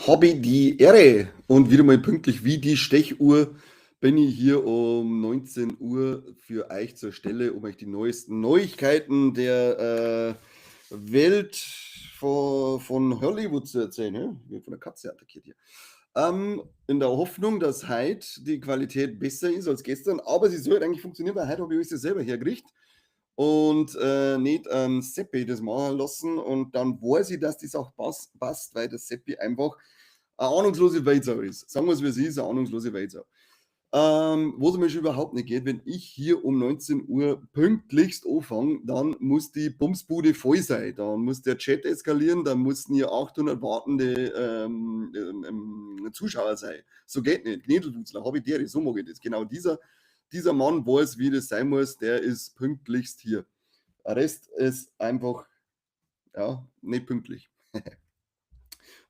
Habe die Ehre und wieder mal pünktlich wie die Stechuhr bin ich hier um 19 Uhr für euch zur Stelle, um euch die neuesten Neuigkeiten der Welt von Hollywood zu erzählen. Ne? Ich bin von der Katze attackiert hier. In der Hoffnung, dass heute die Qualität besser ist als gestern, aber sie soll eigentlich funktionieren, weil heute habe ich es ja selber hergerichtet und nicht an Seppi das machen lassen und dann weiß ich, dass das auch passt, weil der Seppi einfach eine ahnungslose Weltsau ist. Sagen wir es, wie es ist, eine ahnungslose Weltsau. Was mir schon überhaupt nicht geht, wenn ich hier um 19 Uhr pünktlichst anfange, dann muss die Bumsbude voll sein. Dann muss der Chat eskalieren, dann müssen hier 800 wartende Zuschauer sein. So geht nicht. Knädelwutzler, habe ich der, so mag ich das. Genau dieser Mann weiß, wie das sein muss, der ist pünktlichst hier. Der Rest ist einfach, ja, nicht pünktlich.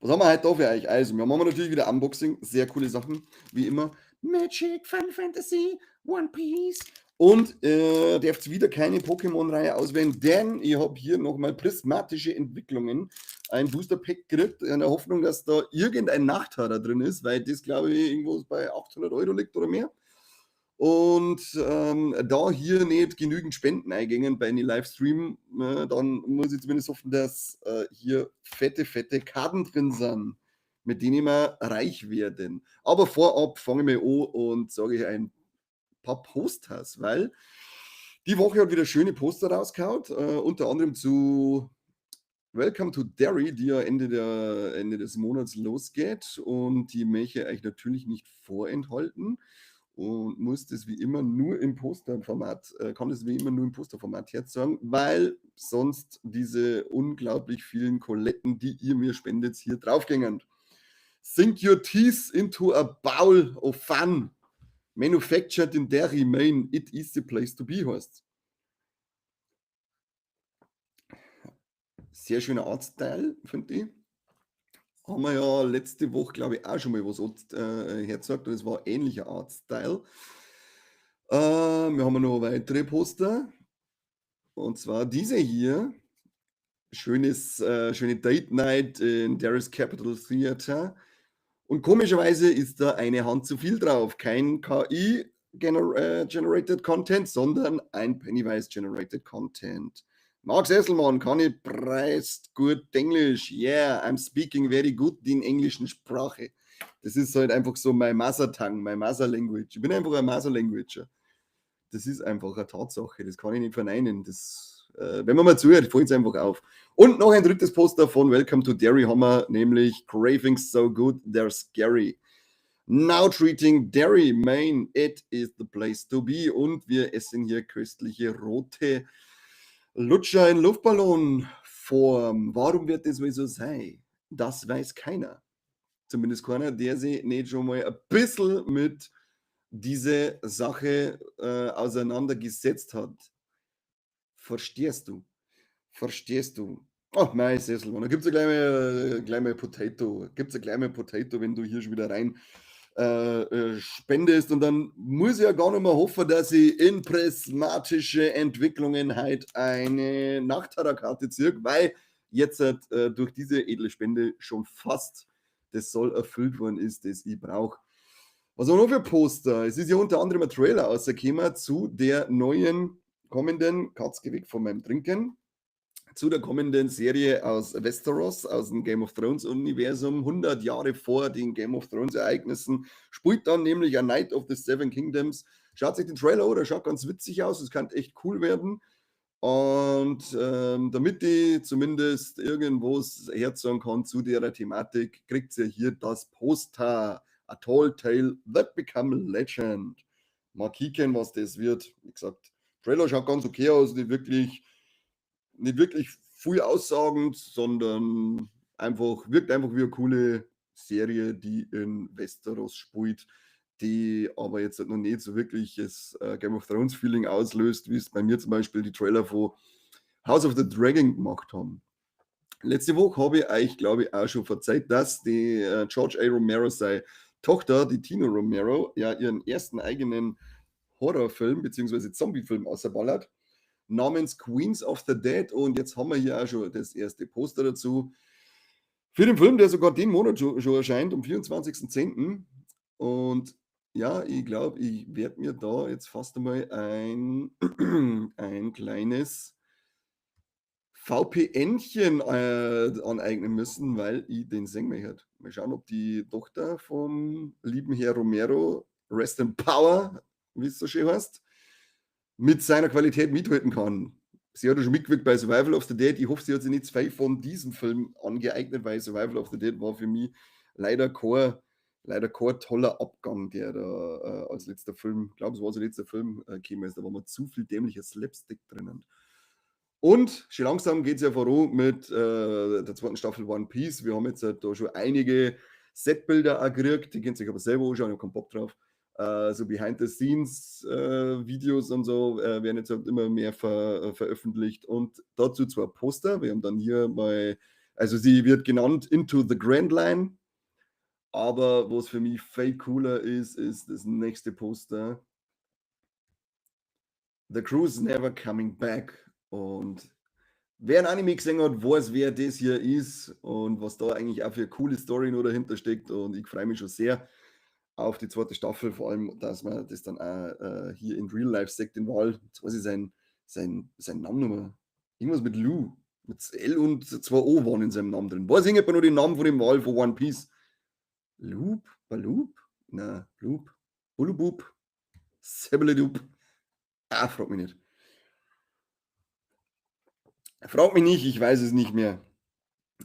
Was haben wir heute da für euch? Also, wir machen natürlich wieder Unboxing, sehr coole Sachen, wie immer. Magic, Final Fantasy, One Piece. Und dürft wieder keine Pokémon-Reihe auswählen, denn ich habe hier nochmal prismatische Entwicklungen. Ein Booster-Pack gekriegt, in der Hoffnung, dass da irgendein Nachtharer drin ist, weil das, glaube ich, irgendwo bei 800 € liegt oder mehr. Und da hier nicht genügend Spenden eingingen bei einem Livestream, dann muss ich zumindest hoffen, dass hier fette, fette Karten drin sind, mit denen wir reich werden. Aber vorab fange ich mal an und sage ich ein paar Posters, weil die Woche hat wieder schöne Poster rausgehauen, unter anderem zu Welcome to Derry, die ja Ende des Monats losgeht, und die möchte ich euch natürlich nicht vorenthalten und muss das wie immer nur im Posterformat, kann das wie immer nur im Posterformat herzeigen, weil sonst diese unglaublich vielen Koletten, die ihr mir spendet, hier draufgängen. Sink your teeth into a bowl of fun. Manufactured in Derry, Maine. It is the place to be, heißt. Sehr schöner Artstyle, finde ich. Haben wir ja letzte Woche, glaube ich, auch schon mal was hergezeigt und es war ähnlicher Artstyle. Wir haben noch weitere Poster. Und zwar diese hier. Schöne Date Night in Derry's Capitol Theater. Und komischerweise ist da eine Hand zu viel drauf. Kein KI Generated Content, sondern ein Pennywise Generated Content. Marc Sesselmann, kann ich preist gut Englisch? Yeah, I'm speaking very good in englischen Sprache. Das ist halt einfach so my mother tongue, my mother language. Ich bin einfach ein Mother Languager. Das ist einfach eine Tatsache, das kann ich nicht verneinen. Wenn man mal zuhört, fällt es einfach auf. Und noch ein drittes Poster von Welcome to Derry haben wir, nämlich Cravings So Good, They're Scary. Now treating Derry, Maine, it is the place to be. Und wir essen hier köstliche rote Lutscher in Luftballonform. Warum wird das wohl so sein? Das weiß keiner. Zumindest keiner, der sich nicht schon mal ein bisschen mit dieser Sache auseinandergesetzt hat. Verstehst du? Verstehst du? Ach, mei, Sessel, da gibt es ja gleich mal Potato. Gibt es ja gleich mal Potato, wenn du hier schon wieder rein spendest. Und dann muss ich ja gar nicht mehr hoffen, dass ich in prismatische Entwicklungen halt eine Nachtara-Karte ziehe, weil jetzt durch diese edle Spende schon fast das Soll erfüllt worden ist, das ich brauche. Was haben wir noch für Poster? Es ist ja unter anderem ein Trailer rausgekommen zu der neuen kommenden, Katz weg von meinem Trinken, zu der kommenden Serie aus Westeros, aus dem Game of Thrones Universum, 100 Jahre vor den Game of Thrones Ereignissen, spielt dann nämlich A Knight of the Seven Kingdoms. Schaut sich den Trailer an, der schaut ganz witzig aus, es kann echt cool werden. Und damit die zumindest irgendwo herzeigen kann zu der Thematik, kriegt ihr hier das Poster. A Tall Tale That Become Legend. Mal kicken, was das wird. Wie gesagt, Trailer schaut ganz okay aus, nicht wirklich viel aussagend, sondern einfach, wirkt einfach wie eine coole Serie, die in Westeros spielt, die aber jetzt noch nicht so wirklich das Game of Thrones Feeling auslöst, wie es bei mir zum Beispiel die Trailer von House of the Dragon gemacht haben. Letzte Woche habe ich euch, glaube ich, auch schon verzeiht, dass die George A. Romero seine Tochter, die Tina Romero, ja ihren ersten eigenen Horrorfilm bzw. Zombiefilm außerballert, namens Queens of the Dead. Und jetzt haben wir hier auch schon das erste Poster dazu. Für den Film, der sogar den Monat schon erscheint, am 24.10. Und ja, ich glaube, ich werde mir da jetzt fast einmal ein kleines VPNchen aneignen müssen, weil ich den sehen möchte. Mal schauen, ob die Tochter vom lieben Herr Romero, Rest in Power, wie es so schön heißt, mit seiner Qualität mithalten kann. Sie hat ja schon mitgewirkt bei Survival of the Dead. Ich hoffe, sie hat sich nicht zu viel von diesem Film angeeignet, weil Survival of the Dead war für mich leider kein toller Abgang, der da als letzter Film, ich glaube, es war sein letzter Film, gekommen ist. Da war mir zu viel dämlicher Slapstick drinnen. Und schon langsam geht es ja voran mit der zweiten Staffel One Piece. Wir haben jetzt halt da schon einige Setbilder auch gekriegt, die könnt ihr euch aber selber anschauen, ich habe keinen Bock drauf. So Behind-the-Scenes-Videos und so werden jetzt halt immer mehr veröffentlicht und dazu zwei Poster. Wir haben dann hier mal, also sie wird genannt Into the Grand Line, aber was für mich viel cooler ist, ist das nächste Poster. The Crew's Never Coming Back. Und wer ein Anime gesehen hat, weiß, wer das hier ist und was da eigentlich auch für eine coole Story noch dahinter steckt. Und ich freue mich schon sehr auf die zweite Staffel, vor allem, dass man das dann auch hier in Real Life sieht, den Wal. Jetzt weiß ich sein Namen nicht mehr. Irgendwas mit Lou. Mit L und zwei O waren in seinem Namen drin. Weiß irgendjemand noch den Namen von dem Wal von One Piece? Loop? Baloop? Na, Loop? Bulubub? Sebeledup? Ah, frag mich nicht. Frag mich nicht, ich weiß es nicht mehr.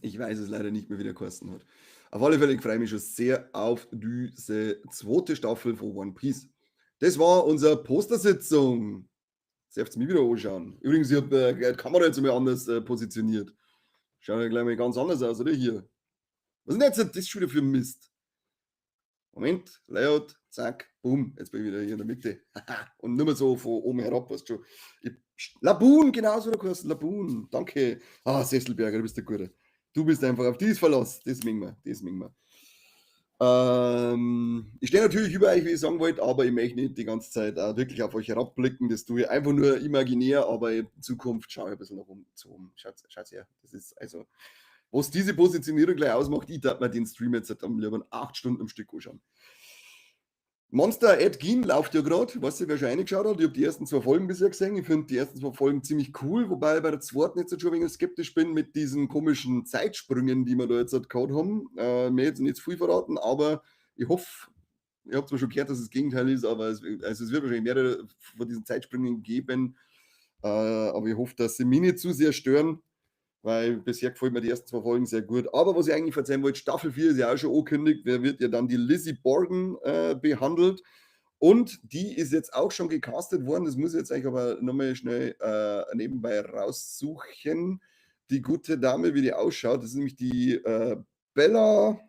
Ich weiß es leider nicht mehr, wie der geheißen hat. Auf alle Fälle, ich freue mich schon sehr auf diese zweite Staffel von One Piece. Das war unsere Postersitzung. Jetzt dürft ihr mich wieder anschauen. Übrigens, ich habe die Kamera jetzt einmal anders positioniert. Schaut ja gleich mal ganz anders aus, oder hier? Was ist denn jetzt das schon wieder für Mist? Moment, Layout, zack, boom, jetzt bin ich wieder hier in der Mitte. Und nicht mehr so von oben herab, weißt du schon. Laboon, genau so der geheißen, Laboon. Danke. Ah, Sesselberger, du bist der Gute. Du bist einfach auf dies Verlass. Das mögen wir, das mögen wir. Ich stehe natürlich über euch, wie ich sagen wollte, aber ich möchte nicht die ganze Zeit auch wirklich auf euch herabblicken. Das tue ich einfach nur imaginär, aber in Zukunft schaue ich ein bisschen nach oben. Zu oben. Schaut, schaut her. Das ist also, was diese Positionierung gleich ausmacht, ich darf mir den Stream jetzt halt am lieber 8 Stunden am Stück anschauen. Monster Ed Gein läuft ja gerade. Ich weiß nicht, wer schon reingeschaut hat. Ich habe die ersten zwei Folgen bisher gesehen. Ich finde die ersten zwei Folgen ziemlich cool, wobei ich bei der zweiten jetzt schon ein wenig skeptisch bin mit diesen komischen Zeitsprüngen, die wir da jetzt halt gehabt haben. Mir jetzt nicht zu viel verraten, aber ich hoffe, ich habe zwar schon gehört, dass es das Gegenteil ist, aber also es wird wahrscheinlich mehrere von diesen Zeitsprüngen geben. Aber ich hoffe, dass sie mich nicht zu sehr stören, weil bisher gefällt mir die ersten zwei Folgen sehr gut. Aber was ich eigentlich erzählen wollte, Staffel 4 ist ja auch schon angekündigt. Wer wird ja dann die Lizzie Borden behandelt. Und die ist jetzt auch schon gecastet worden. Das muss ich jetzt eigentlich aber nochmal schnell nebenbei raussuchen. Die gute Dame, wie die ausschaut, das ist nämlich die Bella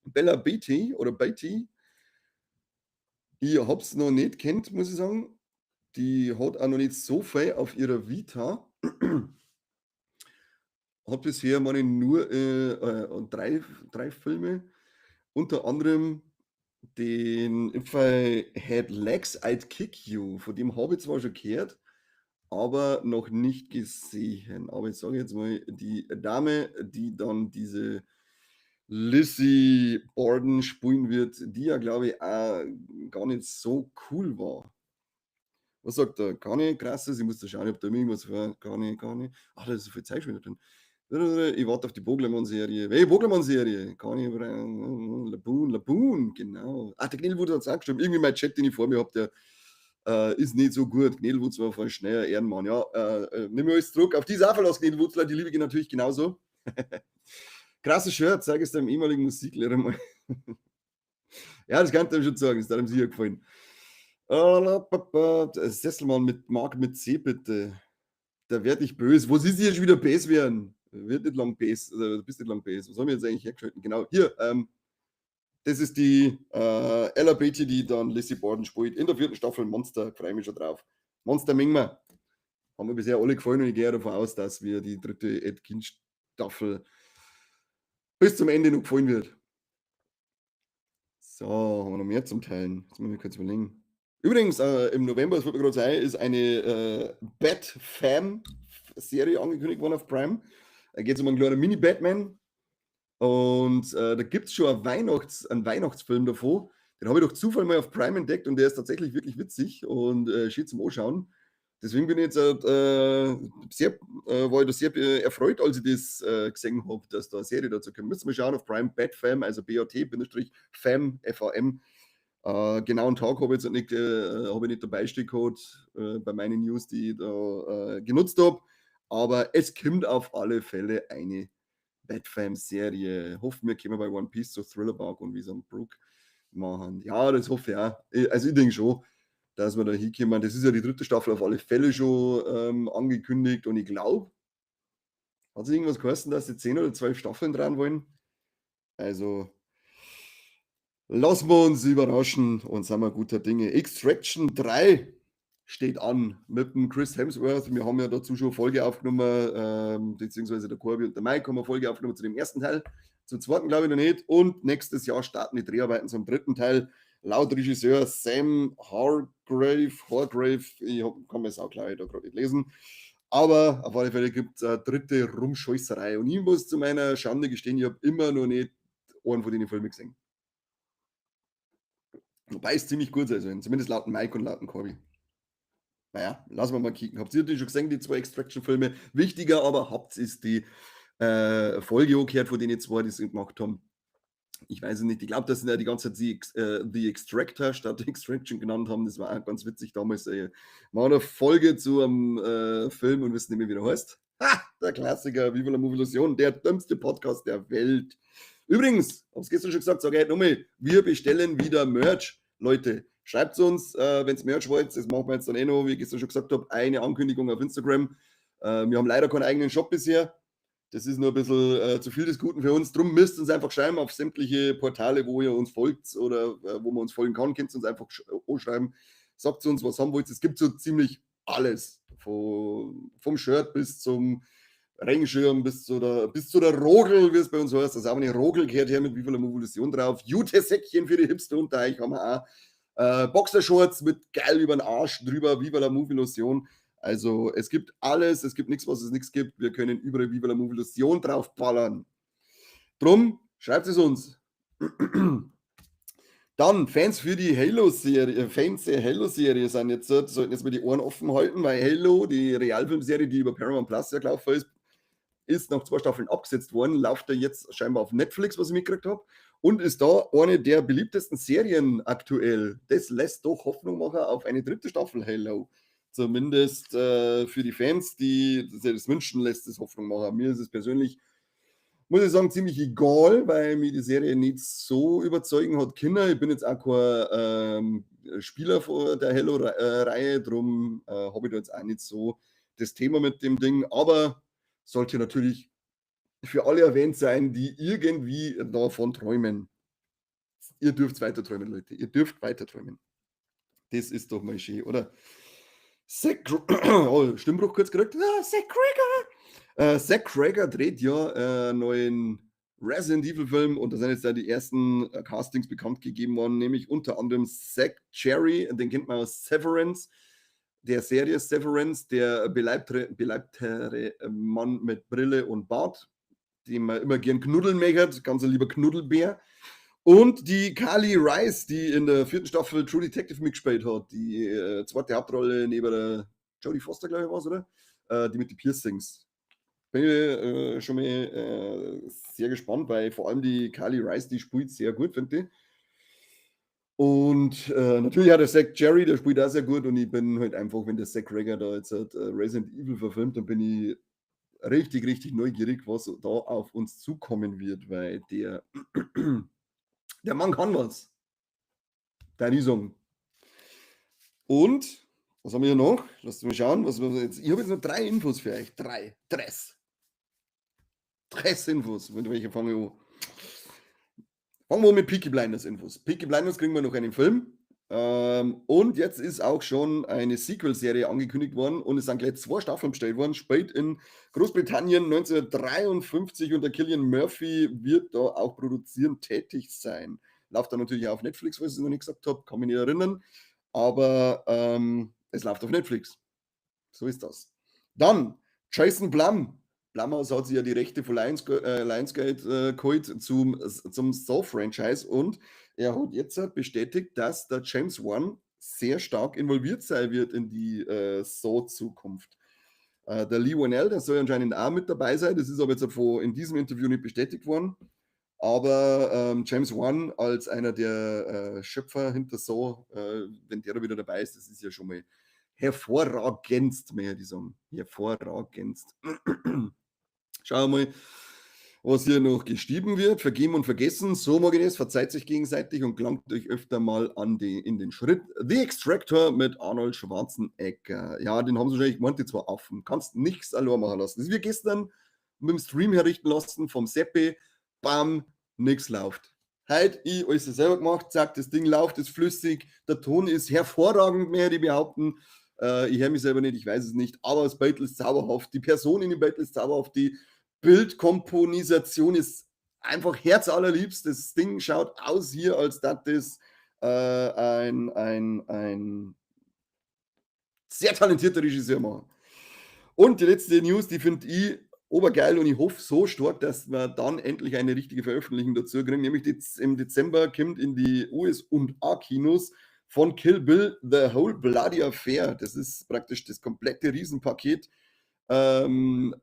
Beatty oder Beatty. Ich hab's noch nicht kennt, muss ich sagen. Die hat auch noch nicht so viel auf ihrer Vita. Hat bisher, meine ich, nur drei Filme. Unter anderem den If I Had Legs, I'd Kick You. Von dem habe ich zwar schon gehört, aber noch nicht gesehen. Aber ich sage jetzt mal, die Dame, die dann diese Lizzie Borden spielen wird, die ja, glaube ich, auch gar nicht so cool war. Was sagt er? Keine krasses, ich muss da schauen, ich habe da irgendwas vor. Keine, keine. Ach, da ist so viel Zeug schon wieder drin. Ich warte auf die Boglermann-Serie. Welche Boglermann-Serie? Keine, Laboon, Laboon, genau. Ah, der Gnelwut hat es auch geschrieben. Irgendwie mein Chat, den ich vor mir habe, der ist nicht so gut. Gnelwutz war voll schneller Ehrenmann. Ja, nimm mir alles zurück. Auf diese auch Verlass, Gnelwutzler, die liebe ich natürlich genauso. Krasses Shirt, zeig es deinem ehemaligen Musiklehrer mal. Ja, das kann ich ihm schon sagen, das hat ihm sicher gefallen. Sesselmann mit Mark mit C, bitte. Da werde ich böse. Wo ist hier schon wieder böse werden? Wird nicht lang böse. Also, du bist nicht lang böse. Was haben wir jetzt eigentlich hergeschalten? Genau, hier, das ist die Ella Beatty, die dann Lizzie Borden spielt in der vierten Staffel Monster. Freue mich schon drauf. Monster Mingma. Haben mir bisher alle gefallen und ich gehe davon aus, dass wir die dritte Ed Gein Staffel bis zum Ende noch gefallen wird. So, haben wir noch mehr zum Teilen? Jetzt muss ich kurz überlegen. Übrigens, im November, das fällt mir gerade ein, ist eine Bat-Fam-Serie angekündigt worden auf Prime. Da geht es um einen kleinen Mini-Batman. Und da gibt es schon einen Weihnachtsfilm davon. Den habe ich durch Zufall mal auf Prime entdeckt und der ist tatsächlich wirklich witzig und schön zum Anschauen. Deswegen bin ich jetzt war ich da sehr erfreut, als ich das gesehen habe, dass da eine Serie dazu kommt. Müssen wir schauen auf Prime, Batfam, also BAT-Fam, F-A-M. Genauen Tag habe ich jetzt nicht, habe ich nicht dabei stehen gehabt, bei meinen News, die ich da genutzt habe. Aber es kommt auf alle Fälle eine Batfam-Serie. Hoffen wir, kommen bei One Piece zu Thriller Bark und wie es am Brook machen. Ja, das hoffe ich auch. Also ich denke schon, dass wir da hinkommen. Das ist ja die dritte Staffel auf alle Fälle schon angekündigt und ich glaube, hat es irgendwas geheißen, dass sie 10 oder 12 Staffeln dran wollen? Also lassen wir uns überraschen und sind wir guter Dinge. Extraction 3 steht an mit dem Chris Hemsworth. Wir haben ja dazu schon Folge aufgenommen, beziehungsweise der Corby und der Mike haben eine Folge aufgenommen zu dem ersten Teil. Zum zweiten glaube ich noch nicht. Und nächstes Jahr starten die Dreharbeiten zum dritten Teil. Laut Regisseur Sam Hargrave, ich kann mir das auch gleich da gerade nicht lesen. Aber auf alle Fälle gibt es eine dritte Rumscheußerei. Und ich muss zu meiner Schande gestehen, ich habe immer noch nicht einen von den Filmen gesehen. Wobei es ziemlich gut sein soll, zumindest laut Mike und laut Corby. Naja, lassen wir mal kicken. Habt ihr die schon gesehen, die zwei Extraction-Filme? Wichtiger aber, habt ihr die Folge auch gehört von denen zwei, die sie gemacht haben? Ich weiß es nicht. Ich glaube, dass sie ja die ganze Zeit The Extractor statt Extraction genannt haben. Das war auch ganz witzig damals. Machen eine Folge zu einem Film und wissen nicht mehr, wie der heißt. Ha! Der Klassiker, Viva la Movilusion, der dümmste Podcast der Welt. Übrigens, hab's gestern schon gesagt, sag ich heute nochmal, wir bestellen wieder Merch, Leute. Schreibt uns, wenn's Merch wollt, das machen wir jetzt dann eh noch, wie ich gestern schon gesagt hab, eine Ankündigung auf Instagram. Wir haben leider keinen eigenen Shop bisher. Das ist nur ein bisschen zu viel des Guten für uns. Drum müsst ihr uns einfach schreiben auf sämtliche Portale, wo ihr uns folgt oder wo man uns folgen kann. Könnt ihr uns einfach anschreiben. Sagt uns, was haben wollt. Es gibt so ziemlich alles. Vom Shirt bis zum Regenschirm, bis zu der Rogel, wie es bei uns heißt. Das ist auch eine Rogel gehört her mit Viva la Movilusion drauf. Jute-Säckchen für die Hipster unter euch haben wir auch. Boxershorts mit geil über den Arsch drüber, Viva la Movilusion. Also es gibt alles, es gibt nichts, was es nichts gibt. Wir können überall Viva la Movilusion draufballern. Drum, schreibt es uns. Dann, Fans für die Halo-Serie, Fans der Halo-Serie sind jetzt, sollten jetzt mal die Ohren offen halten, weil Halo, die Realfilmserie, die über Paramount Plus ja gelaufen ist, ist nach 2 Staffeln abgesetzt worden, läuft da jetzt scheinbar auf Netflix, was ich mitgekriegt hab, und ist da eine der beliebtesten Serien aktuell. Das lässt doch Hoffnung machen auf eine dritte Staffel Halo. Zumindest für die Fans, die sich das wünschen, lässt es Hoffnung machen. Mir ist es persönlich, muss ich sagen, ziemlich egal, weil mir die Serie nicht so überzeugen hat können. Ich bin jetzt auch kein Spieler von der Halo-Reihe, drum habe ich da jetzt auch nicht so das Thema mit dem Ding, aber sollte natürlich für alle erwähnt sein, die irgendwie davon träumen. Ihr dürft weiter träumen, Leute. Ihr dürft weiter träumen. Das ist doch mal schön, oder? Zach oh, Stimmbruch kurz gekriegt. Ah, Zach Cregger! Zach Cregger dreht ja einen neuen Resident Evil Film und da sind jetzt da die ersten Castings bekannt gegeben worden, nämlich unter anderem Zach Cherry, den kennt man aus Severance, der Serie Severance, der beleibtere Mann mit Brille und Bart, den man immer gern knuddeln möchte, ganz ein lieber Knuddelbär. Und die Carly Rice, die in der 4. Staffel True Detective mitgespielt hat, die zweite Hauptrolle neben der Jodie Foster, glaube ich, war's, oder? Die mit den Piercings. Bin ich schon mal sehr gespannt, weil vor allem die Carly Rice, die spielt sehr gut, finde ich. Und natürlich hat der Zach Cherry, der spielt auch sehr gut und ich bin halt einfach, wenn der Zach Cregger da jetzt halt Resident Evil verfilmt, dann bin ich richtig, richtig neugierig, was da auf uns zukommen wird, weil der Mann kann was. Der Riesung. Und, was haben wir hier noch? Lasst mich schauen, was wir jetzt. Ich habe jetzt noch 3 Infos für euch. 3. Tres. Tres Infos. Mit welcher fange ich an? Fangen wir mit Peaky Blinders Infos. Peaky Blinders kriegen wir noch einen Film. Und jetzt ist auch schon eine Sequel-Serie angekündigt worden und es sind gleich 2 Staffeln bestellt worden. Spielt in Großbritannien 1953 und der Cillian Murphy wird da auch produzierend tätig sein. Läuft dann natürlich auch auf Netflix, falls ich es noch nicht gesagt hab, kann mich nicht erinnern. Aber es läuft auf Netflix. So ist das. Dann Jason Blum. Blumhouse hat sich ja die Rechte von Lionsgate geholt zum Saw-Franchise und er hat jetzt bestätigt, dass der James Wan sehr stark involviert sein wird in die Saw-Zukunft. Der Leigh Whannell, der soll anscheinend auch mit dabei sein, das ist aber jetzt in diesem Interview nicht bestätigt worden. Aber James Wan als einer der Schöpfer hinter Saw, wenn der da wieder dabei ist, das ist ja schon mal hervorragendst, möchte ich sagen. Hervorragendst. Schauen wir mal, was hier noch geschrieben wird. Vergeben und vergessen, so mag ich das, verzeiht sich gegenseitig und gelangt euch öfter mal in den Schritt. The Extractor mit Arnold Schwarzenegger. Ja, den haben sie wahrscheinlich gemeint, die zwei Affen. Kannst nichts allein machen lassen. Das ist wie gestern mit dem Stream herrichten lassen vom Seppi. Bam, nix läuft. Heute, ich alles selber gemacht, zack, das Ding läuft, ist flüssig, der Ton ist hervorragend, mehr ich behaupten. Ich höre mich selber nicht, ich weiß es nicht, aber das Bild ist zauberhaft, die Person in dem Bild ist zauberhaft, die Bildkomponisation ist einfach herzallerliebst. Das Ding schaut aus hier, als dass das ein sehr talentierter Regisseur macht. Und die letzte News, die finde ich obergeil und ich hoffe so stark, dass wir dann endlich eine richtige Veröffentlichung dazu kriegen, nämlich im Dezember kommt in die US- und A-Kinos von Kill Bill The Whole Bloody Affair. Das ist praktisch das komplette Riesenpaket an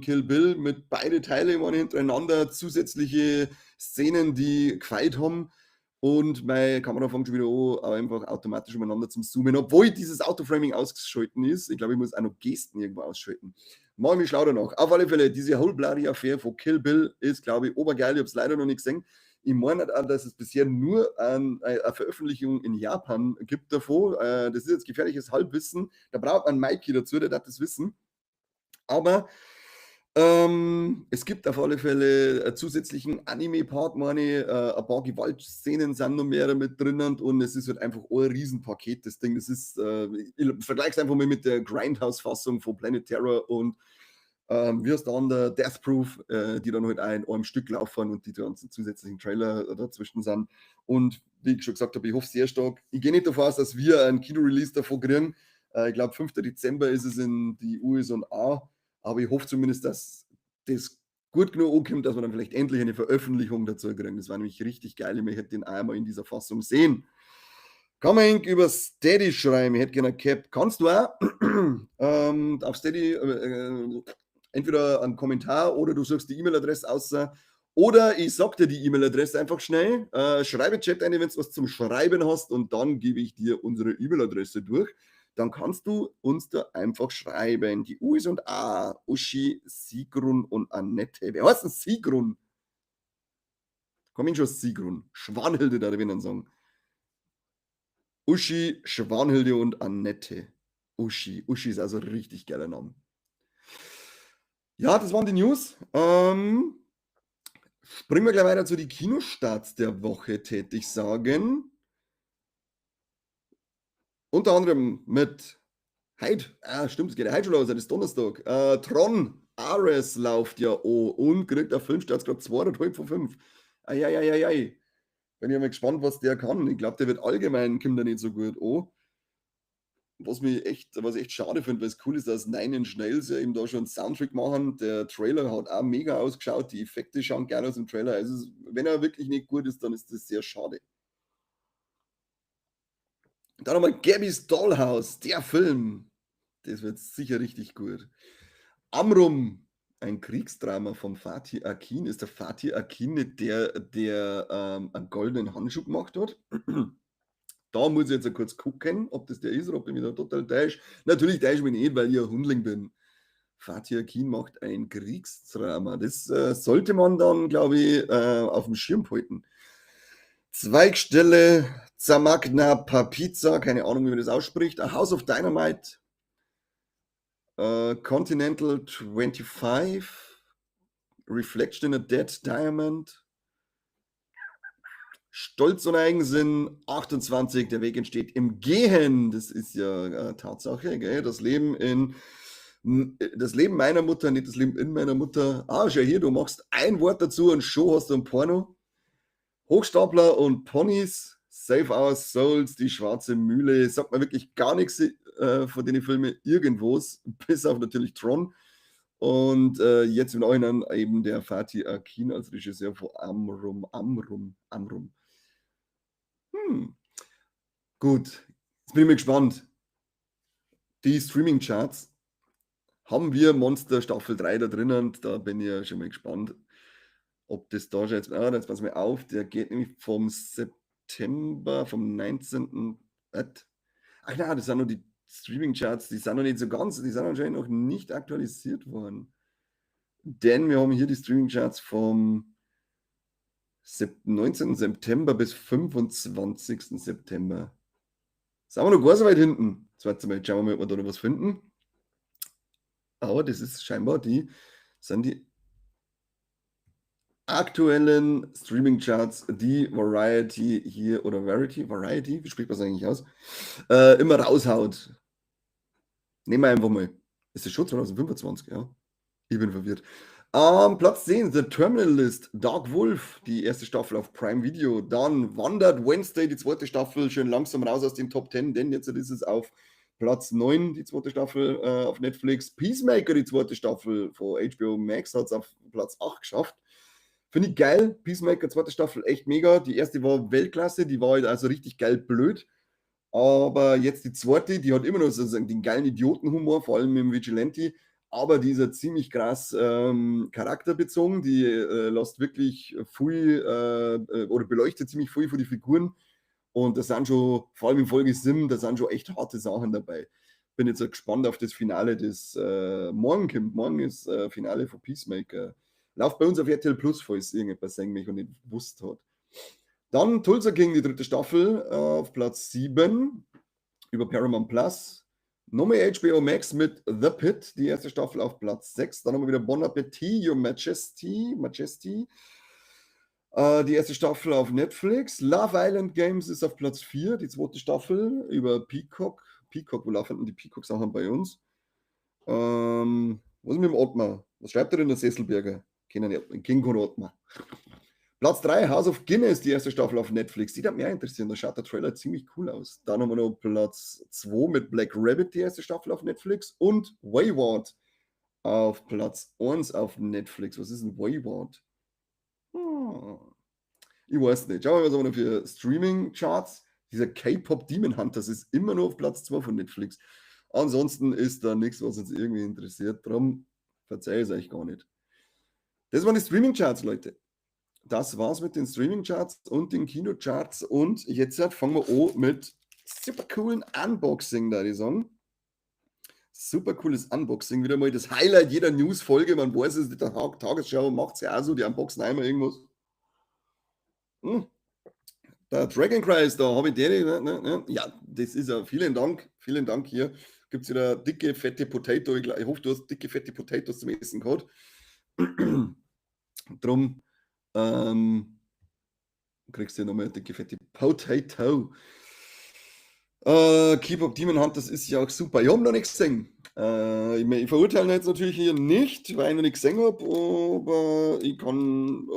Kill Bill mit beide Teile immer hintereinander, zusätzliche Szenen, die gefeit haben. Und meine Kamera fängt schon wieder an, einfach automatisch umeinander zum Zoomen, obwohl dieses Autoframing ausgeschalten ist. Ich glaube, ich muss auch noch Gesten irgendwo ausschalten. Mach ich mich schlau danach. Auf alle Fälle, diese Whole Bloody Affair von Kill Bill ist, glaube ich, obergeil. Ich habe es leider noch nicht gesehen. Ich meine auch, dass es bisher nur eine Veröffentlichung in Japan gibt davon. Das ist jetzt gefährliches Halbwissen. Da braucht man Mikey dazu, der darf das wissen. Aber es gibt auf alle Fälle einen zusätzlichen Anime-Part, meine ich, ein paar Gewaltszenen sind noch mehr mit drinnen und es ist halt einfach ein Riesenpaket, das Ding. Das ist, ich vergleiche es einfach mal mit der Grindhouse-Fassung von Planet Terror und wie heißt der andere, Death Proof, die dann halt auch in einem Stück laufen und die ganzen zusätzlichen Trailer dazwischen sind. Und wie ich schon gesagt habe, ich hoffe sehr stark, ich gehe nicht davon aus, dass wir einen Kino-Release davon kriegen. Ich glaube, 5. Dezember ist es in die USA. Aber ich hoffe zumindest, dass das gut genug ankommt, dass wir dann vielleicht endlich eine Veröffentlichung dazu kriegen. Das war nämlich richtig geil. Ich möchte den einmal in dieser Fassung sehen. Kann man über Steady schreiben? Ich hätte gerne ein Cap. Kannst du auch auf Steady entweder einen Kommentar oder du suchst die E-Mail-Adresse aus. Oder ich sag dir die E-Mail-Adresse einfach schnell. Schreibe in den Chat rein, wenn du was zum Schreiben hast und dann gebe ich dir unsere E-Mail-Adresse durch. Dann kannst du uns da einfach schreiben. Die U ist und A, Uschi, Sigrun und Annette. Wer heißt denn Sigrun? Komm ich schon, Sigrun. Schwanhilde, da ich dann sagen. Uschi, Schwanhilde und Annette. Uschi. Uschi ist also ein richtig geiler Name. Ja, das waren die News. Springen wir gleich weiter zu den Kinostarts der Woche, tät ich sagen. Unter anderem mit Heid, stimmt, es geht ja heute schon los, das ist Donnerstag. Tron Ares läuft ja an und kriegt auf Filmstarts gerade 2,5 von 5. Eieieiei. Bin ich mal gespannt, was der kann. Ich glaub, der wird allgemein, kommt der nicht so gut an. Was ich echt schade finde, weil es cool ist, dass Nine Inch Nails ja eben da schon einen Soundtrack machen. Der Trailer hat auch mega ausgeschaut, die Effekte schauen geil aus im Trailer. Also, wenn er wirklich nicht gut ist, dann ist das sehr schade. Dann nochmal Gabby's Dollhouse, der Film. Das wird sicher richtig gut. Amrum, ein Kriegsdrama von Fatih Akin. Ist der Fatih Akin nicht der, der einen goldenen Handschuh gemacht hat? Da muss ich jetzt kurz gucken, ob das der ist oder ob ich mich da total täusche. Natürlich täusche ich mich nicht, weil ich ein Hundling bin. Fatih Akin macht ein Kriegsdrama. Das sollte man dann, glaube ich, auf dem Schirm halten. Zweigstelle Zamagna Papiza, keine Ahnung, wie man das ausspricht. A House of Dynamite, Continental 25, Reflection in a Dead Diamond, Stolz und Eigensinn 28, der Weg entsteht im Gehen. Das ist ja Tatsache, gell? Das Leben in, das Leben meiner Mutter, nicht das Leben in meiner Mutter. Ah, schau hier, du machst ein Wort dazu und schon hast du ein Porno. Hochstapler und Ponys, Save Our Souls, die Schwarze Mühle, sagt man wirklich gar nichts von den Filmen irgendwo, bis auf natürlich Tron. Und jetzt im Nachhinein eben der Fatih Akin als Regisseur von Amrum, Amrum, Amrum. Gut, jetzt bin ich mal gespannt. Die Streaming-Charts, haben wir Monster Staffel 3 da drinnen? Da bin ich ja schon mal gespannt, ob das da schon jetzt. Ah, jetzt pass mal auf, der geht nämlich vom September, vom 19. Ach nein, das sind nur die Streaming-Charts, die sind noch nicht so ganz, die sind anscheinend noch nicht aktualisiert worden. Denn wir haben hier die Streaming-Charts vom 19. September bis 25. September. Sind wir noch gar so weit hinten? Jetzt warte mal, schauen wir mal, ob wir da noch was finden. Aber das ist scheinbar die, sind die aktuellen Streaming-Charts, die Variety hier, oder Variety, Variety, wie spricht man das eigentlich aus, immer raushaut. Nehmen wir einfach mal. Ist das schon 2025? Ja. Ich bin verwirrt. Platz 10, The Terminal List, Dark Wolf, die erste Staffel auf Prime Video. Dann wandert Wednesday, die zweite Staffel, schön langsam raus aus den Top 10, denn jetzt ist es auf Platz 9, die zweite Staffel auf Netflix. Peacemaker, die zweite Staffel von HBO Max, hat es auf Platz 8 geschafft. Finde ich geil. Peacemaker, zweite Staffel, echt mega. Die erste war Weltklasse, die war halt also richtig geil blöd. Aber jetzt die zweite, die hat immer noch sozusagen den geilen Idiotenhumor, vor allem mit dem Vigilante. Aber die ist ja ziemlich krass charakterbezogen. Die lässt wirklich viel oder beleuchtet ziemlich viel von die Figuren. Und da sind schon, vor allem in Folge 7, da sind schon echt harte Sachen dabei. Bin jetzt gespannt auf das Finale, das morgen kommt. Morgen ist Finale von Peacemaker. Läuft bei uns auf RTL Plus, falls irgendetwas sehen mich und nicht gewusst hat. Dann Tulsa King, die dritte Staffel, auf Platz 7 über Paramount Plus. Nochmal HBO Max mit The Pitt, die erste Staffel auf Platz 6. Dann haben wir wieder Bon Appetit, Your Majesty, Majesty. Die erste Staffel auf Netflix. Love Island Games ist auf Platz 4, die zweite Staffel über Peacock. Peacock, wo laufen denn die Peacock-Sachen bei uns? Was ist mit dem Ottmar? Was schreibt er denn, der Sesselberger? Kennen nicht, King von Ottmar. Platz 3, House of Guinness, die erste Staffel auf Netflix. Die hat mich auch interessieren. Da schaut der Trailer ziemlich cool aus. Dann haben wir noch Platz 2 mit Black Rabbit, die erste Staffel auf Netflix. Und Wayward auf Platz 1 auf Netflix. Was ist denn Wayward? Ich weiß nicht. Schauen wir mal, was haben wir noch für Streaming-Charts. Dieser K-Pop Demon Hunters ist immer nur auf Platz 2 von Netflix. Ansonsten ist da nichts, was uns irgendwie interessiert. Drum verzeih ich es euch gar nicht. Das waren die Streaming-Charts, Leute. Das war's mit den Streaming-Charts und den Kino-Charts. Und jetzt fangen wir an mit super coolen Unboxing, da ich sagen. Super cooles Unboxing. Wieder mal das Highlight jeder News-Folge. Man weiß es, die Tagesschau macht es ja auch so, die unboxen einmal irgendwas. Der Dragon Christ, da habe ich den, ne, ne, ne. Ja, das ist ja, vielen Dank, vielen Dank hier. Gibt es wieder dicke, fette Potato. Ich hoffe, du hast dicke, fette Potatoes zum Essen gehabt. Drum kriegst du hier nochmal dicke, fette Potato. K-Pop Demon Hunters ist ja auch super. Ich habe noch nichts gesehen. Ich verurteile jetzt natürlich hier nicht, weil ich noch nichts gesehen habe, aber ich kann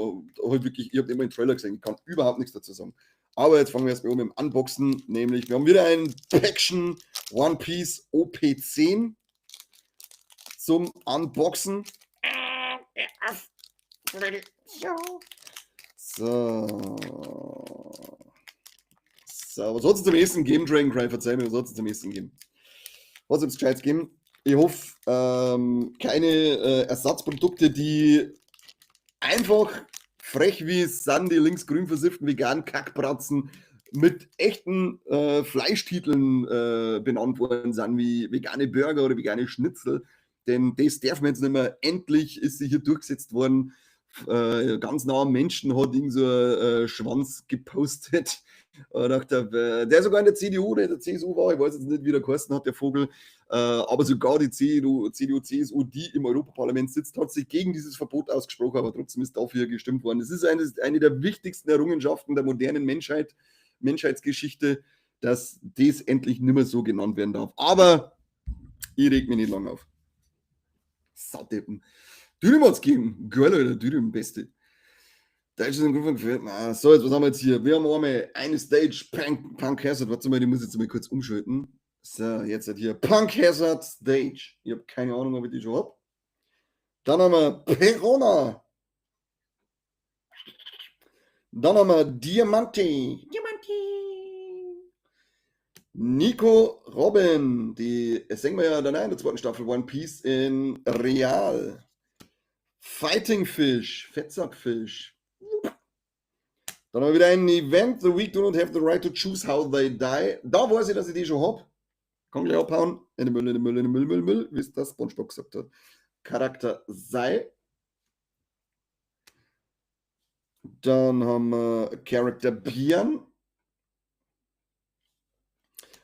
halt wirklich, ich habe immer einen Trailer gesehen, ich kann überhaupt nichts dazu sagen. Aber jetzt fangen wir erstmal an mit dem Unboxen, nämlich wir haben wieder ein Päckchen One Piece OP10 zum Unboxen. So. So, was hat es zum Essen geben, Dragon Cry? Verzeih mir, was hat es zum Essen geben? Was hat es Gescheites geben? Ich hoffe, keine Ersatzprodukte, die einfach frech wie sind, die linksgrün versifften veganen Kackbratzen mit echten Fleischtiteln benannt worden sind, wie vegane Burger oder vegane Schnitzel. Denn das darf man jetzt nicht mehr. Endlich ist sie hier durchgesetzt worden. Ganz nah am Menschen hat irgend so ein Schwanz gepostet. Der sogar in der CDU oder in der CSU war, ich weiß jetzt nicht, wie der geheißen hat, der Vogel, aber sogar die CDU, CDU, CSU, die im Europaparlament sitzt, hat sich gegen dieses Verbot ausgesprochen, aber trotzdem ist dafür gestimmt worden. Es ist eine der wichtigsten Errungenschaften der modernen Menschheit, Menschheitsgeschichte, dass das endlich nicht mehr so genannt werden darf. Aber ich reg mich nicht lange auf. Saudeppen. Dürüm hat's gegeben. Geil, Alter, Dürüm, beste. Deutsches im Grunde gefällt mir. So, jetzt, was haben wir jetzt hier? Wir haben einmal eine Stage Punk Hazard. Warte mal, die muss ich jetzt mal kurz umschalten. So, jetzt hat hier Punk Hazard Stage. Ich habe keine Ahnung, ob ich die schon hab. Dann haben wir Perona. Dann haben wir Diamante. Diamante. Nico Robin, die sehen wir ja dann in der zweiten Staffel One Piece in Real. Fighting Fish, Fettsackfisch. Dann haben wir wieder ein Event. The weak do not have the right to choose how they die. Da weiß ich, dass ich die schon hab. Kann gleich abhauen. In den Müll, in den Müll, in den Müll, Müll, Müll, wie es das SpongeBob gesagt hat. Charakter sei. Dann haben wir Charakter Bian.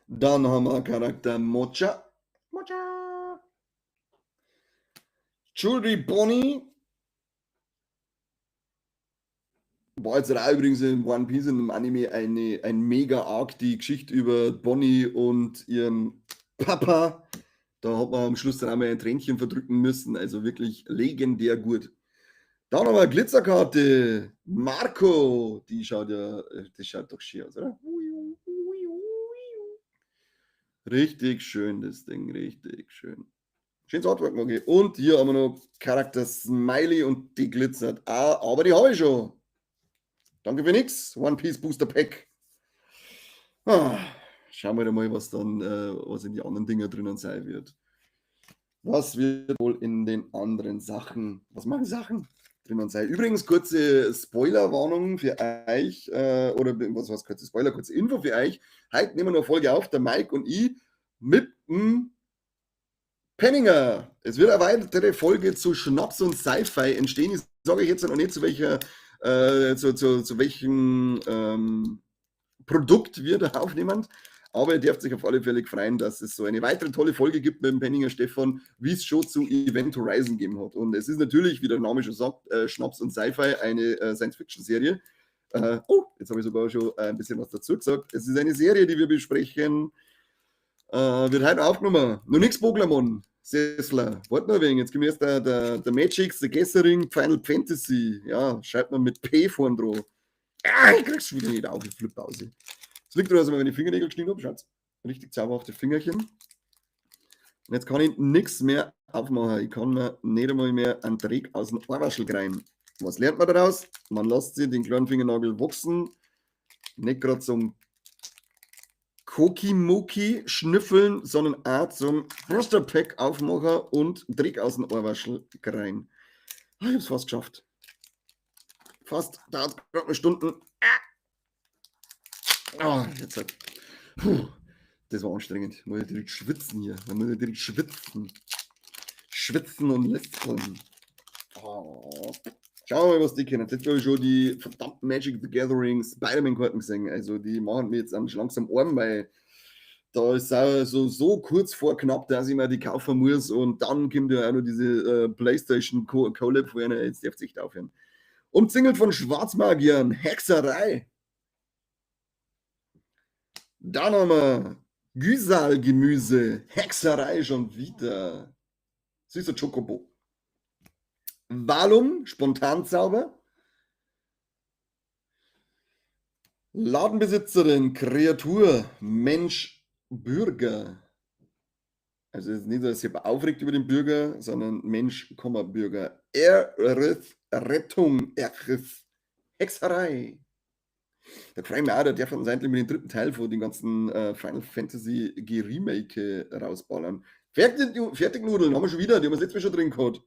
Dann haben wir Charakter Mocha. Mocha. Jewelry Bonnie. War jetzt auch übrigens in One Piece in einem Anime ein mega Arc, die Geschichte über Bonnie und ihren Papa. Da hat man am Schluss dann einmal ein Tränchen verdrücken müssen. Also wirklich legendär gut. Dann haben wir Glitzerkarte. Marco. Die schaut ja, das schaut doch schön aus, oder? Richtig schön, das Ding. Richtig schön. Schönes Artwork, mag ich. Und hier haben wir noch Charakter Smiley und die glitzert. Ah, aber die habe ich schon. Danke für nix. One Piece Booster Pack. Ah, schauen wir mal, was dann, was in die anderen Dinger drinnen sein wird. Was wird wohl in den anderen Sachen, was machen Sachen drinnen sein? Übrigens, kurze Spoilerwarnung für euch, oder was heißt kurze Spoiler, kurze Info für euch. Heute nehmen wir noch Folge auf, der Mike und ich, mit dem Penninger. Es wird eine weitere Folge zu Schnaps und Sci-Fi entstehen. Ich sage euch jetzt noch nicht, zu welcher, zu welchem Produkt wir da aufnehmen. Aber ihr dürft sich auf alle Fälle freuen, dass es so eine weitere tolle Folge gibt mit dem Penninger Stefan, wie es schon zu Event Horizon gegeben hat. Und es ist natürlich, wie der Name schon sagt, Schnaps und Sci-Fi, eine Science-Fiction-Serie. Oh, jetzt habe ich sogar schon ein bisschen was dazu gesagt. Es ist eine Serie, die wir besprechen. Wird heute aufgenommen. Noch nichts Pokémon. Sessler. Warte noch ein wenig. Jetzt kommt erst der Magic, The Gathering, Final Fantasy. Ja, schreibt man mit P vorn dran. Ah, ich krieg's schon wieder nicht auf, ich flippe aus. Das liegt daran, dass ich mir meine Fingernägel geschnitten habe. Schaut's. Richtig zauberhafte Fingerchen. Und jetzt kann ich nichts mehr aufmachen. Ich kann mir nicht einmal mehr einen Dreck aus dem Ohrwaschel kriegen. Was lernt man daraus? Man lässt sich den kleinen Fingernagel wachsen. Nicht gerade zum Kokimoki schnüffeln, sondern auch zum Booster Pack aufmachen und Dreck aus dem Ohrwaschel kriegen. Ah, ich hab's fast geschafft. Fast, dauert gerade eine Stunde. Ah, jetzt halt. Puh, das war anstrengend. Ich muss ja direkt schwitzen hier. Man muss ja direkt schwitzen. Schwitzen und lästeln. Oh. Schauen wir mal, was die kennen. Jetzt habe ich schon die verdammten Magic the Gathering Spider-Man-Karten gesehen. Also die machen mir jetzt langsam arm, weil da ist auch so kurz vor knapp, dass ich mir die kaufen muss. Und dann kommt ja auch noch diese PlayStation Collab vor einer. Jetzt darf es echt aufhören. Umzingelt von Schwarzmagiern, Hexerei. Dann haben wir Gysahl-Gemüse, Hexerei schon wieder. Süßer Chocobo. Valum, Spontanzauber. Ladenbesitzerin, Kreatur, Mensch, Bürger. Also es ist nicht so, dass sich aufregt über den Bürger, sondern Mensch, Bürger. Erith, Rettung, Erith, Hexerei. Da freue ich mich auch, der darf uns endlich mit dem dritten Teil von den ganzen Final Fantasy Remake rausballern. Fertignudeln haben wir schon wieder, die haben wir das letzte Mal schon drin gehabt.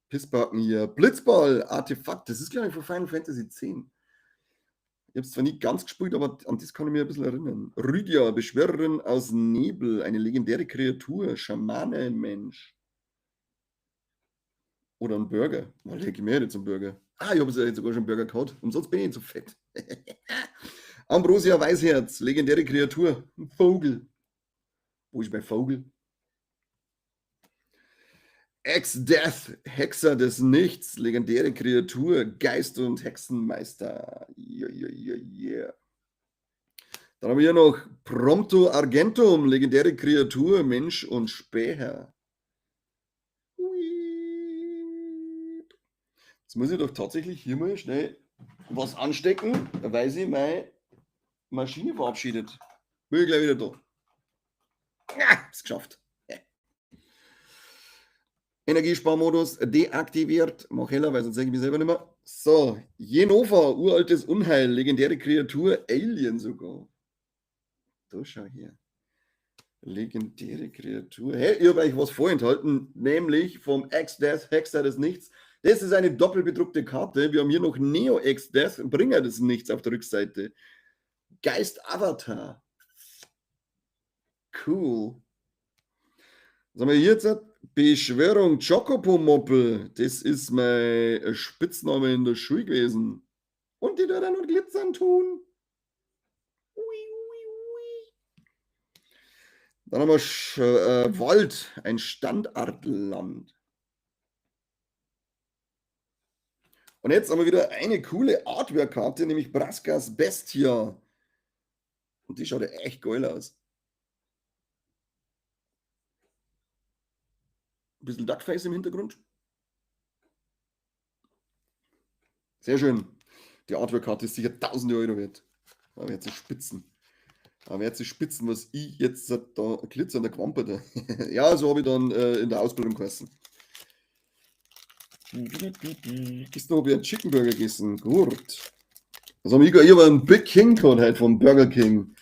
Pissbacken hier. Blitzball, Artefakt, das ist glaube ich von Final Fantasy X. Ich habe es zwar nicht ganz gespielt, aber an das kann ich mich ein bisschen erinnern. Rydia, Beschwörerin aus Nebel, eine legendäre Kreatur, Schamane, Mensch. Oder ein Burger. Mal leg ich mir jetzt einen Burger. Ah, ich habe jetzt sogar schon einen Burger gehabt. Umsonst bin ich nicht so fett. Ambrosia Weißherz, legendäre Kreatur. Ein Vogel. Wo ist mein Vogel? Ex-Death, Hexer des Nichts, legendäre Kreatur, Geist und Hexenmeister. Yeah, yeah, yeah, yeah. Dann haben wir hier noch Prompto Argentum, legendäre Kreatur, Mensch und Späher. Jetzt muss ich doch tatsächlich hier mal schnell was anstecken, weil sich meine Maschine verabschiedet. Bin ich gleich wieder da. Ja, ist geschafft. Energiesparmodus deaktiviert. Mach heller, weil sonst sehe ich mich selber nicht mehr. So, Jenova, uraltes Unheil, legendäre Kreatur, Alien sogar. Da schau her. Legendäre Kreatur. Hey, ich habe euch was vorenthalten, nämlich vom Exdeath, Hexer des Nichts. Das ist eine doppelbedruckte Karte. Wir haben hier noch Neo Exdeath, Bringer des Nichts auf der Rückseite. Geist Avatar. Cool. Was haben wir hier jetzt? Beschwörung Chocobo-Moppel. Das ist mein Spitzname in der Schule gewesen. Und die da dann noch glitzern tun. Ui, ui, ui. Dann haben wir Wald, ein Standardland. Und jetzt haben wir wieder eine coole Artwork-Karte, nämlich Braskas Bestia. Und die schaut ja echt geil aus. Ein bisschen Duckface im Hintergrund. Sehr schön. Die Artwork-Karte ist sicher tausende Euro wert. Aber jetzt ist Spitzen. Aber jetzt ist Spitzen, was ich jetzt da glitzern, der Quamper. Ja, so habe ich dann in der Ausbildung geheißen. Gestern habe ich einen Chicken Burger gegessen. Gut. Was haben wir hier? Ich habe einen Big King gehabt heute von Burger King.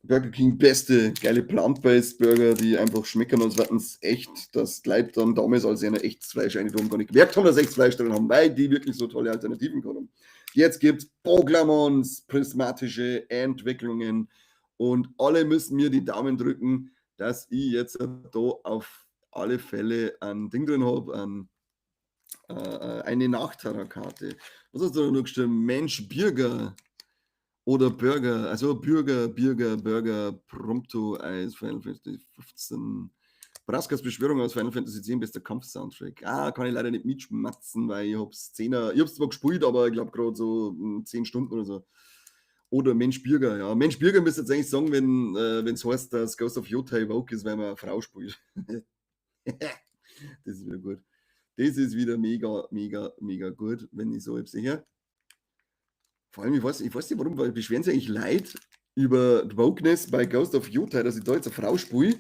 Burger King beste, geile Plant-Based Burger, die einfach schmecken, als wären es echt, dass die Leute dann damals, als sie ein echtes Fleisch rein tun, gar nicht gemerkt haben, dass sie echtes Fleisch drin haben, weil die wirklich so tolle Alternativen gehabt haben. Jetzt gibt's Boglamons prismatische Entwicklungen und alle müssen mir die Daumen drücken, dass ich jetzt da auf alle Fälle ein Ding drin hab, eine Nachtara-Karte. Was hast du da noch geschrieben? Mensch, Bürger. Oder Burger, also Bürger, Bürger, Burger, Prompto, Eis, Final Fantasy 15. Braskas Beschwörung aus Final Fantasy 10, bester Kampf-Soundtrack. Ah, kann ich leider nicht mitschmatzen, weil ich hab's 10er, ich hab's zwar gespielt, aber ich glaub grad so 10 Stunden oder so. Oder Mensch Bürger, ja. Mensch Bürger müsste jetzt eigentlich sagen, wenn's heißt, dass Ghost of Yotei woke ist, weil man eine Frau spielt. Das ist wieder gut. Das ist wieder mega, mega, mega gut, wenn ich so etwas sehe. Vor allem, ich weiß nicht warum, weil beschweren sich eigentlich Leute über die Wokeness bei Ghost of Yotei, dass ich da jetzt eine Frau spiele,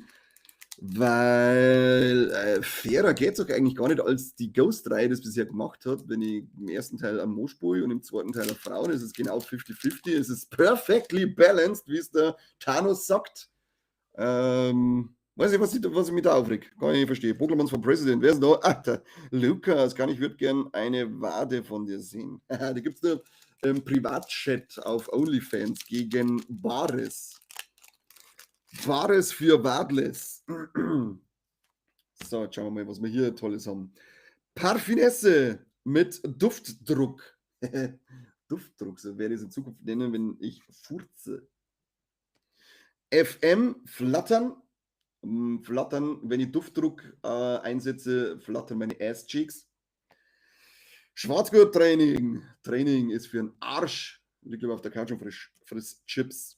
weil fairer geht's doch eigentlich gar nicht, als die Ghost-Reihe das bisher gemacht hat. Wenn ich im ersten Teil am Mo spiele und im zweiten Teil eine Frau, dann ist es genau 50-50. Es ist perfectly balanced, wie es der Thanos sagt. Weiß nicht, was ich mich da aufreg. Kann ich nicht verstehen. Pokémon for President. Wer ist denn da? Ah, der Lukas. Ich würde gern eine Wade von dir sehen. Die gibt's nur im Privatchat auf OnlyFans gegen Bares. Bares für Wadles. So, jetzt schauen wir mal, was wir hier Tolles haben. Parfinesse mit Duftdruck. Duftdruck, so werde ich es in Zukunft nennen, wenn ich furze. FM flattern. Flattern, wenn ich Duftdruck einsetze, flattern meine Ass-Cheeks. Schwarzgurt-Training. Training ist für den Arsch. Liegt lieber auf der Couch und friss Chips.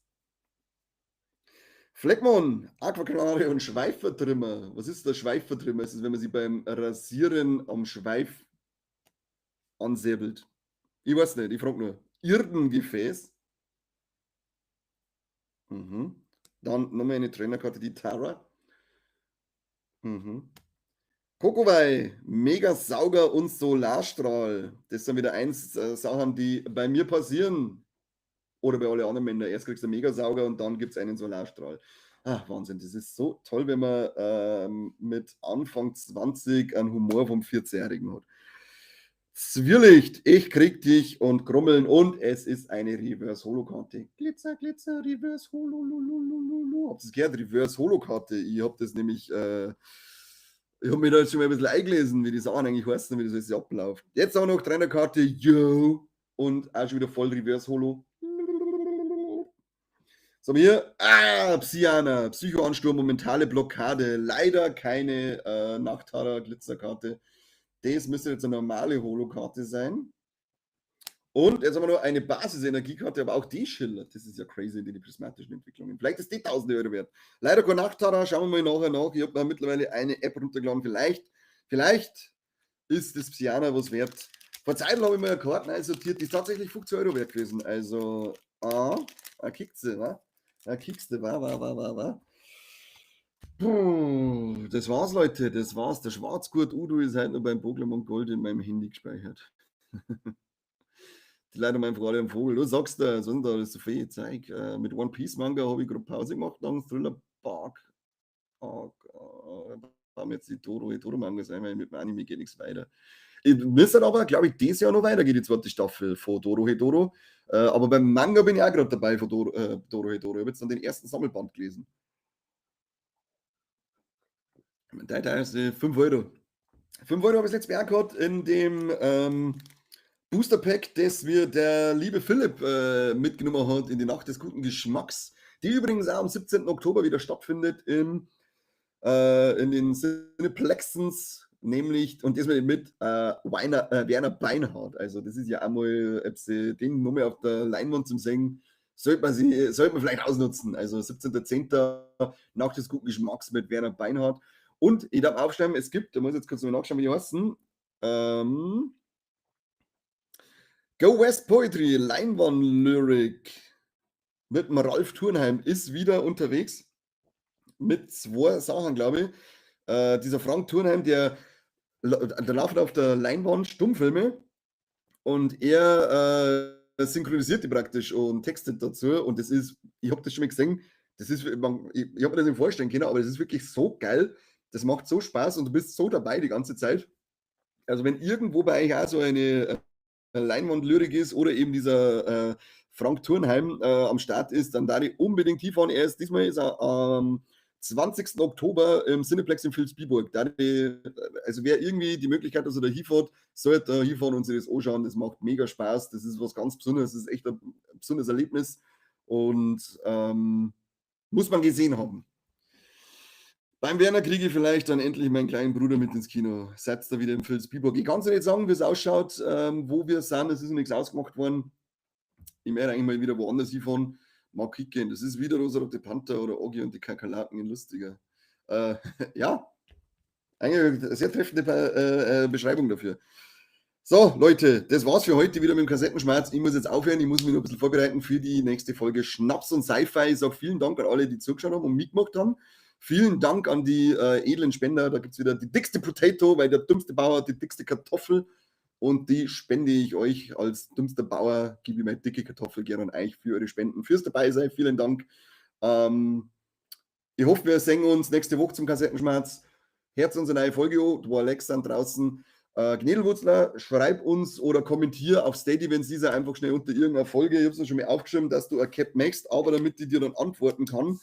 Fleckmon, Aquakanare und Schweifvertrimmer. Was ist der Schweifvertrimmer? Es ist, wenn man sich beim Rasieren am Schweif ansäbelt. Ich weiß nicht, ich frag nur. Irdengefäß. Dann nochmal eine Trainerkarte, die Tara. Kokowei, Megasauger und Solarstrahl. Das sind wieder eins Sachen, die bei mir passieren. Oder bei allen anderen Männern. Erst kriegst du einen Megasauger und dann gibt's einen Solarstrahl. Ach, Wahnsinn. Das ist so toll, wenn man mit Anfang 20 einen Humor vom 14-Jährigen hat. Zwirrlicht, ich krieg dich und Grummeln und es ist eine Reverse-Holo-Karte. Glitzer, Glitzer, Reverse Holo, lo, lo, lo, lo, lo. Habt ihr das gehört? Reverse-Holo-Karte. Ich hab das nämlich, ich hab mir da jetzt schon mal ein bisschen eingelesen, wie die Sachen eigentlich heißen, wie das alles abläuft. Jetzt auch noch Trainerkarte, yo, und auch schon wieder voll Reverse-Holo. So, hier, Psyana, Psychoansturm und mentale Blockade. Leider keine Nachtara-Glitzerkarte. Das müsste jetzt eine normale Holo-Karte sein. Und jetzt haben wir noch eine Basis-Energiekarte, aber auch die schillert. Das ist ja crazy in den prismatischen Entwicklungen. Vielleicht ist die 1000 Euro wert. Leider kein Nachtara, schauen wir mal nachher nach. Ich hab mir mittlerweile eine App runtergeladen. Vielleicht ist das Psyana was wert. Vor Zeit habe ich mir eine Karte einsortiert, die ist tatsächlich 50 Euro wert gewesen. Also, ah, da kickt sie, wa? Da kickst du, wa, wa, wa, wa, wa. Puh, das war's, Leute, das war's. Der Schwarzgurt Udo ist heute noch beim Pokémon Gold in meinem Handy gespeichert. Die Leute haben einfach alle am Vogel. Du sagst da, so da ist so viel Zeug. Mit One Piece Manga habe ich gerade Pause gemacht, nach dem Thriller Bark. Oh, haben jetzt die Dorohedoro Manga sein, weil mit dem Anime geht nichts weiter. Mir aber, glaube ich, dieses Jahr noch weitergeht, die zweite Staffel von Dorohedoro. Aber beim Manga bin ich auch gerade dabei von Dorohedoro. Ich habe jetzt dann den ersten Sammelband gelesen. Der teuerste 5 Euro. 5 Euro habe ich das letzte Mal auch gehabt in dem Booster Pack, das mir der liebe Philipp mitgenommen hat in die Nacht des guten Geschmacks, die übrigens auch am 17. Oktober wieder stattfindet in den Cineplexens, nämlich, und das mit Werner Beinhardt. Also das ist ja einmal, ob sie den nochmal auf der Leinwand zum Singen, sollte man vielleicht ausnutzen. Also 17.10. Nacht des guten Geschmacks mit Werner Beinhardt. Und ich darf aufschreiben, es gibt, da muss ich jetzt kurz mal nachschauen, wie die heißen. Go West Poetry, Leinwand Lyric mit dem Ralf Turnheim ist wieder unterwegs mit zwei Sachen, glaube ich. Dieser Frank Turnheim, der läuft auf der Leinwand Stummfilme und er synchronisiert die praktisch und textet dazu. Und das ist, ich habe das schon mal gesehen, das ist, man, ich habe mir das nicht vorstellen können, aber das ist wirklich so geil. Das macht so Spaß und du bist so dabei die ganze Zeit. Also wenn irgendwo bei euch auch so eine Leinwandlyrik ist oder eben dieser Frank Turnheim am Start ist, dann da ich unbedingt hinfahren. Er ist, diesmal ist er am 20. Oktober im Cineplex in Vilsbiburg. Also wer irgendwie die Möglichkeit hat, dass er da hinfährt, sollte da hinfahren und sich das anschauen. Das macht mega Spaß. Das ist was ganz Besonderes. Das ist echt ein besonderes Erlebnis und muss man gesehen haben. Beim Werner kriege ich vielleicht dann endlich meinen kleinen Bruder mit ins Kino. Seid da wieder im Vilsbiburg. Ich kann es nicht sagen, wie es ausschaut, wo wir sind. Es ist noch nichts ausgemacht worden. Ich möchte eigentlich mal wieder woanders hinfahren. Mal kicken. Das ist wieder Rosa-Rote Panther oder Oggi und die Kakerlaken in lustiger. Ja, eigentlich eine sehr treffende Beschreibung dafür. So, Leute, das war's für heute wieder mit dem Kassettenschmerz. Ich muss jetzt aufhören, ich muss mich noch ein bisschen vorbereiten für die nächste Folge Schnaps und Sci-Fi. Ich sage vielen Dank an alle, die zugeschaut haben und mitgemacht haben. Vielen Dank an die edlen Spender. Da gibt's wieder die dickste Potato, weil der dümmste Bauer hat die dickste Kartoffel. Und die spende ich euch als dümmster Bauer, gebe ich meine dicke Kartoffel gerne an euch für eure Spenden, fürs dabei sein. Vielen Dank. Ich hoffe, wir sehen uns nächste Woche zum Kassettenschmerz. Herz unsere neue Folge an. Du Alex sind draußen. Gnädelwurzler, schreib uns oder kommentier auf Steady, wenn es einfach schnell unter irgendeiner Folge. Ich hab's ja schon mal aufgeschrieben, dass du ein Cap machst, aber damit ich dir dann antworten kann,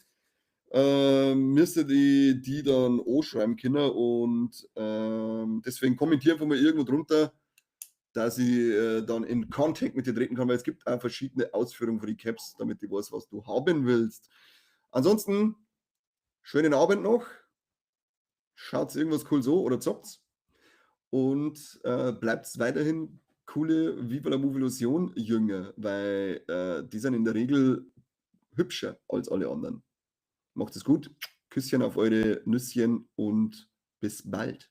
müsste die dann anschreiben können und deswegen kommentieren einfach mal irgendwo drunter, dass ich dann in Kontakt mit dir treten kann, weil es gibt auch verschiedene Ausführungen für die Caps, damit ich weiß, was du haben willst. Ansonsten, schönen Abend noch. Schaut irgendwas cool so oder zockt's. Und bleibt weiterhin coole Viva la Movilusion Jünger, weil die sind in der Regel hübscher als alle anderen. Macht es gut. Küsschen auf eure Nüsschen und bis bald.